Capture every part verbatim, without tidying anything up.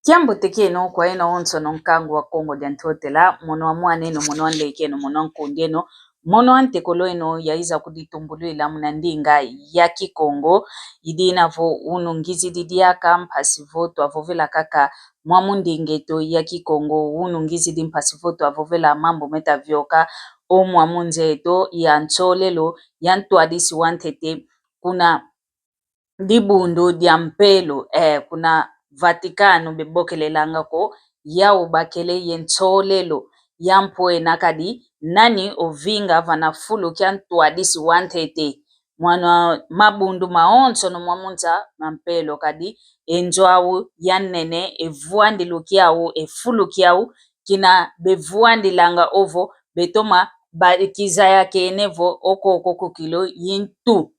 Kiambote kieno kwa yeno onsono nkangu wa Kongo dia Ntotela, mono wa mwan'eno, mono wa nlek'eno, mono wa nkund'eno, mono wa ntekolo'eno yaiza kuditumbulwila muna ndinga ya Kikongo. I dina vo unu ngizidi diaka mpasi vo twavovela kaka mwa mu nding'eto ya Kikongo, unu ngizidi mpasi vo twavovela mambu meta vioka o mwa mu nza eto ya nsolelo ya ntwadisi wa ntete kuna dibundu dia mpelo, eh, kuna Vaticano bebokelelanga ko, yau bakele ye nsolelo ya mpwena kadi nani ovinga vana fulu kia ntwadisi wa ntete. Mwana mabundu maonsono mwa mu nza ma mpelo kadi e nzo au ya nene, e vwandilu kiau, e fulu kiau, kina bevwandilanga ovo betoma ba kizayakene vo okoko ku kilo i ntu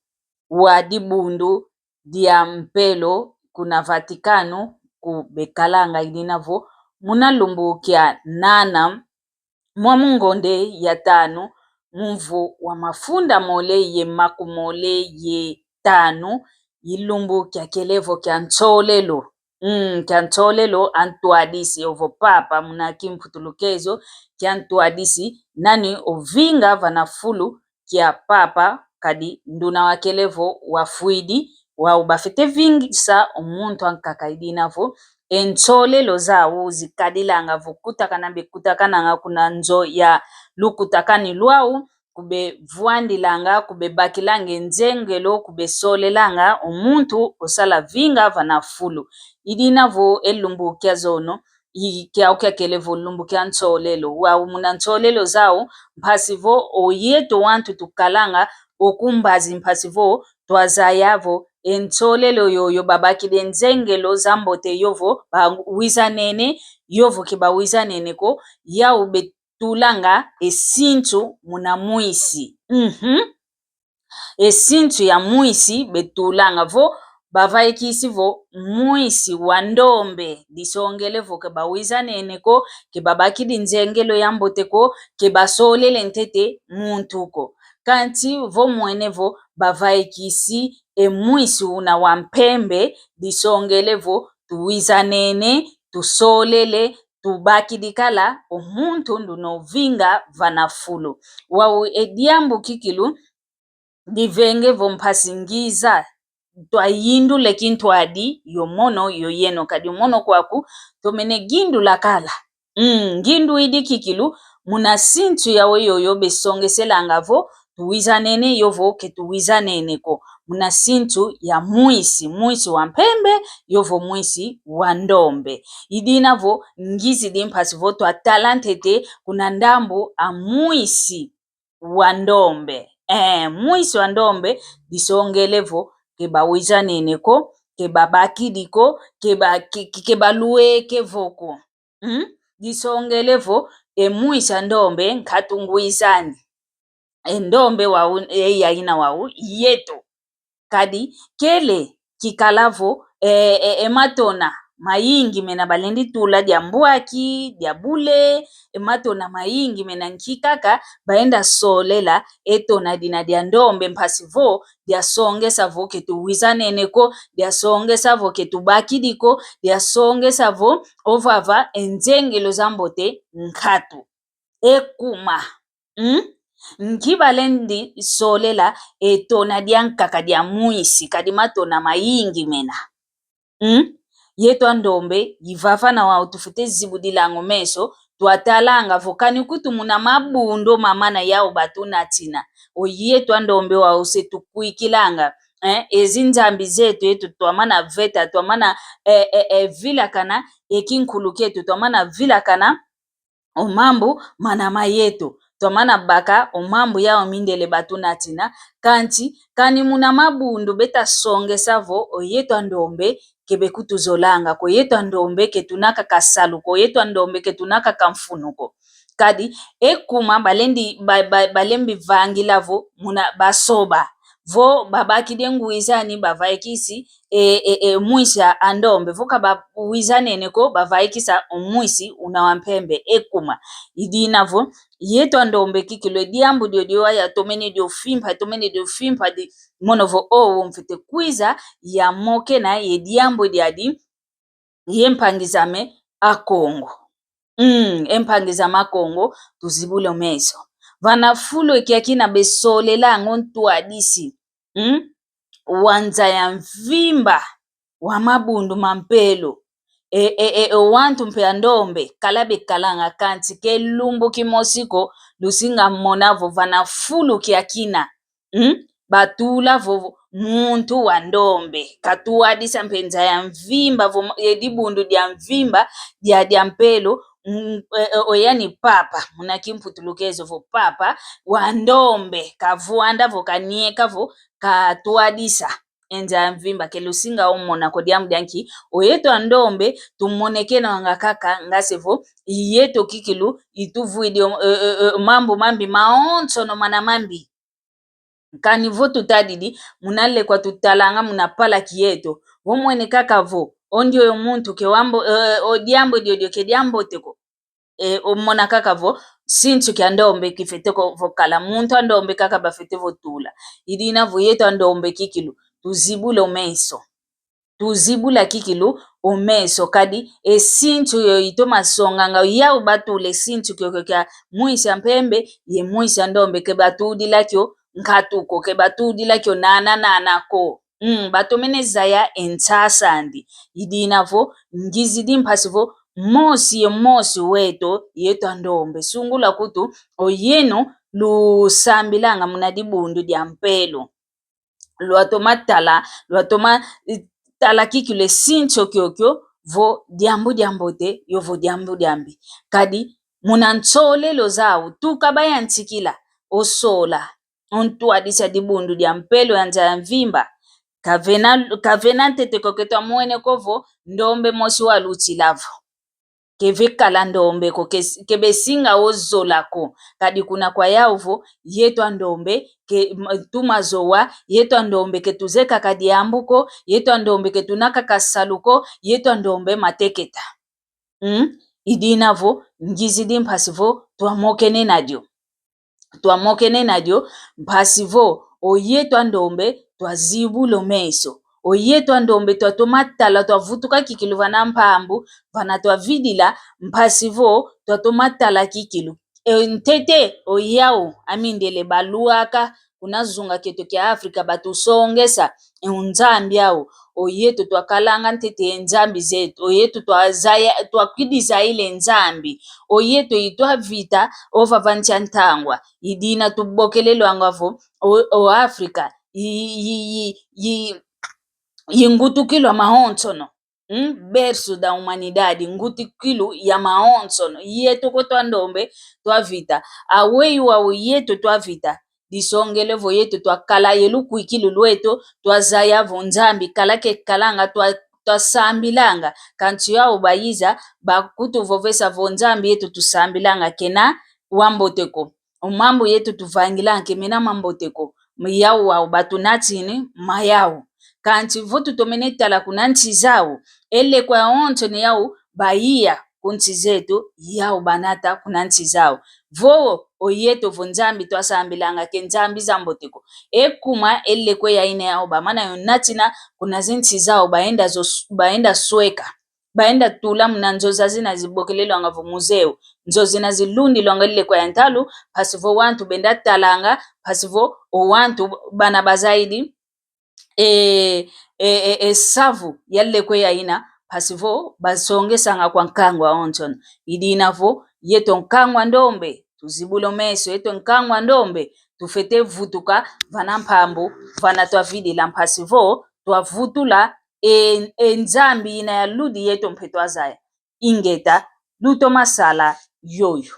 wa dibundu dia mpelo kuna Vaticano ku bekalanga. I dina vo muna lumbu kia nana mwa mu ngonde ya tanu, mu mvu wa mafunda mole ye makumole ye tanu, i lumbu kiakele vo kia nsolelo. Mm, kia nsolelo a ntwadisi, ovo papa muna kimputulukezo, kia ntwadisi nani ovinga vana fulu kia papa, kadi nduna wakele vo wafwidi, wau bafete vingisa o muntu ankaka. I dina vo e nsolelo zau zikadilanga vo kutakana bekutakananga kuna nzo ya lukutakani lwau, ku bevwandilanga, ku bebakilanga e nzengelo, ku besolelanga o muntu osala vinga vana fulu. I dina vo e lumbu kia zono, i kiau kiakele vo lumbu kia nsolelo. Wau muna nsolelo zau, mpasi vo oyeto wantu tukalanga oku mbazi, mpasi vo twazaya vo e nsolelo yoyo babakidi e nzengelo za mbote, yovo bawizanene, yovo ke bawizanene ko, yau be tulanga e sintu muna mwisi. Mhm. E sintu ya mwisi betulanga vo bavaikisi vo mwisi wa ndombe, disongele vo ke bawizanene ko, ke babakidi nzengelo ya mbote ko, ke basolele ntete muntu ko. Kanti vo mwene vo bavaikisi e mwisi una wa mpembe, disongele vo tuwizanene, tusolele, tubakidi kala o muntu nduna ovinga vana fulu. Wau e diambu kikilu divenge vo mpasi ngiza twayindule kintwadi yo mono yo yeno, kadi o mono kwaku tomene gindula kala. Mm, ngindu idi kikilu, muna sintu yau yoyo besongeselanga vo tuwizanene, yovo ke tuwizanene ko. Muna sintu ya mwisi, mwisi wa mpembe, yovo mwisi wa ndombe. I dina vo ngizidi mpasi vo twatala ntete kuna ndambu a mwisi wa ndombe. Eh, mwisi wa ndombe, disongele vo ke bawizanene ko, ke babakidi ko, ke ba, ke, ke, ke balweke vo ko. Mm? Disongele vo e mwisi a ndombe nkatu ngwizani. E ndombe wau, e yaina wau yeto. Kadi kele kikala vo, e, e, e matona mayingi mena balendi tula dia mbwaki, dia bule, e matona mayingi mena nki kaka baenda solela e tona dina dia ndombe, mpasi vo diasongesa vo ke tuwizanene ko, diasongesa vo ke tubakidi ko, diasongesa vo ovava e nzengelo za mbote nkatu. Ekuma. Mm? Nki balendi solela e tona diankaka dia mwisi, kadi matona mayingi mena. Mm? Yeto a ndombe, ivava na wau tufwete zibudilanga o meso, twatalanga vo kani kutu muna mabundu mamana yau batunatina. O yeto a ndombe wau se tukwikilanga. Eh, ezi nzambi zeto yeto twamana veta, twamana, eh, eh, eh, vilakana, e kinkulu kieto twamana vilakana, o mambu mana ma yeto. Twamana baka o mambu yau mindele batunatina, kanti kani muna mabundu beta songesa vo o yeto a ndombe ke bekutuzolanga ko, yeto a ndombe ke tuna kaka salu ko, yeto a ndombe ke tuna kaka mfunu ko. Kadi ekuma balendi, ba, ba, balembi vangila vo muna basoba. Vo babakidi e ngwizani bavaikisi e, e, e, mwisi a ndombe. Vo ka bawizanene ko, bavaikisa o mwisi una wa mpembe. Ekuma. I dina vo yeto a ndombe kikilu e diambu diodio aya tomene dio fimpa, tomene dio fimpa di mono vo o, o mfwete kwiza yamokena ye diambu diadi. Ye mpangi zame Akongo. Mm, e mpangi zame Akongo, tuzibula o meso. Vana fulu e kiakina besolelanga o ntwadisi, mm, wa nza ya mvimba, wa mabundu ma mpelo. E, e, e, o wantu mpe a ndombe, kala bekalanga kansi ke lumbu kimosi ko, lusinga mona vo vana fulu kiakina. Mm? Batula vo muntu wa ndombe katwadisa mpe nza ya mvimba vo, e, dibundu dia mvimba dia, dia mpelo, mm, e, e, o yani papa, muna kimputulukezo vo papa wa ndombe, kavwanda vo, kanieka vo, katwadisa e nza ya mvimba. Ke lusinga o mona ko diambu dia nki? O yeto a ndombe tumonekenanga kaka ngase vo i yeto kikilu ituvwidi o, e, e, e, mambu mambi mawonsono mana mambi. Kani vo tutadidi, muna lekwa tutalanga muna palaki yeto, vo mwene kaka vo, o ndioyo muntu ke wambo, e, e, o diambu diodio ke diambote ko. E, o mona kaka vo, sinsu kia ndombe kifete ko vo kala, muntu a ndombe kaka bafete vo tula. I dina vo yeto a ndombe kikilu, tuzibula o meso. Tuzibula kikilu o meso, kadi e sinsu yo itoma songanga, yau batula e sinsu kiokio kia mwisi a mpembe ye mwisi a ndombe, ke batudila kio nkatu ko, ke batudila kio nana nana ko. Mm, batomene zaya e nsasa andi. I dina vo, ngizidi mpasi vo, mosi ye mosi weto, yeto a ndombe. Sungula kutu, o yeno lusambilanga muna dibundu dia mpelo. Lwatoma tala, lwatoma, eh, tala kikilu e sinsu kiokio, vo diambu diambote, yo vo diambu diambi. Kadi, muna nsolelo zau, tuka bayantikila, o sola, o ntwadisi a dibundu dia mpelo ya nza ya mvimba. Kavena, kavena ntete ko ke twamwene ko vo, ndombe mosi walutila vo. Ke vekala ndombe ko, ke, ke besinga o zola ko. Kadi kuna kwa yau vo, yeto a ndombe, ke, m-, tuma zowa, yeto a ndombe ke tuzeye kaka diambu ko, yeto a ndombe ke tuna kaka salu ko, yeto a ndombe mateketa. Mm? I dina vo, ngizidi mpasi vo, twamokene na dio. Twamokene na dio, mpasi vo, o yeto a ndombe, twazibula o meso. O yeto a ndombe, twatoma tala, twavutuka kikilu vana mpambu, vana twavidila, mpasi vo, twatoma tala kikilu. E, ntete, o yau, amindele baluaka, kuna zunga kieto kia Afrika, batusongesa, e, o Nzambi au. O yeto twakalanga ntete e nzambi zeto. O yeto twazaya, twakwidi zayila e Nzambi. O yeto itwavita, ovava ntia ntangwa. I dina tubokelelwanga vo, o, o Afrika, i, i, i, i, i ngutukilwa mawonsono. Mm? Berço da humanidade, ngutikilu ya mawonsono. Yeto ko twa ndombe, twavita. Aweyi wau yeto twavita. Disongele vo yeto twakala ye lukwikilu lweto, twazaya vo Nzambi kala kekalanga, twa, twasambilanga. Kansi yau bayiza, bakutuvovesa vo Nzambi yeto tusambilanga kena wambote ko. O mambu yeto tuvangilanga ke mena mambote ko. Yau wau batunatini mayau. Kansi vo tutomene tala kuna nsi zau, e lekwa yawonsono yau baiya ku nsi zeto, yau banata kuna nsi zau. Vo o yeto vo Nzambi twasambilanga ke nzambi zambote ko. E kuma e lekwa yaina yau bamana yo natina kuna zinsi zau, baenda zo, baenda sweka. Baenda tula muna nzo zazina zibokelelwanga vo museu. Nzo zina zilundilwanga e lekwa ya ntalu, mpasi vo wantu benda talanga, mpasi vo o wantu bana bazaidi e, e, e, e savu ya lekwa yaina, mpasi vo basongesanga kwa nkangu awonsono. I dina vo, yeto nkangu a ndombe, tuzibula o meso, yeto nkangu a ndombe, tufwete vutuka vana mpambu, vana twavidila, mpasi vo twavutula e, e nzambi ina ya ludi yeto mpe twazaya. Ingeta, lutoma sala yoyo.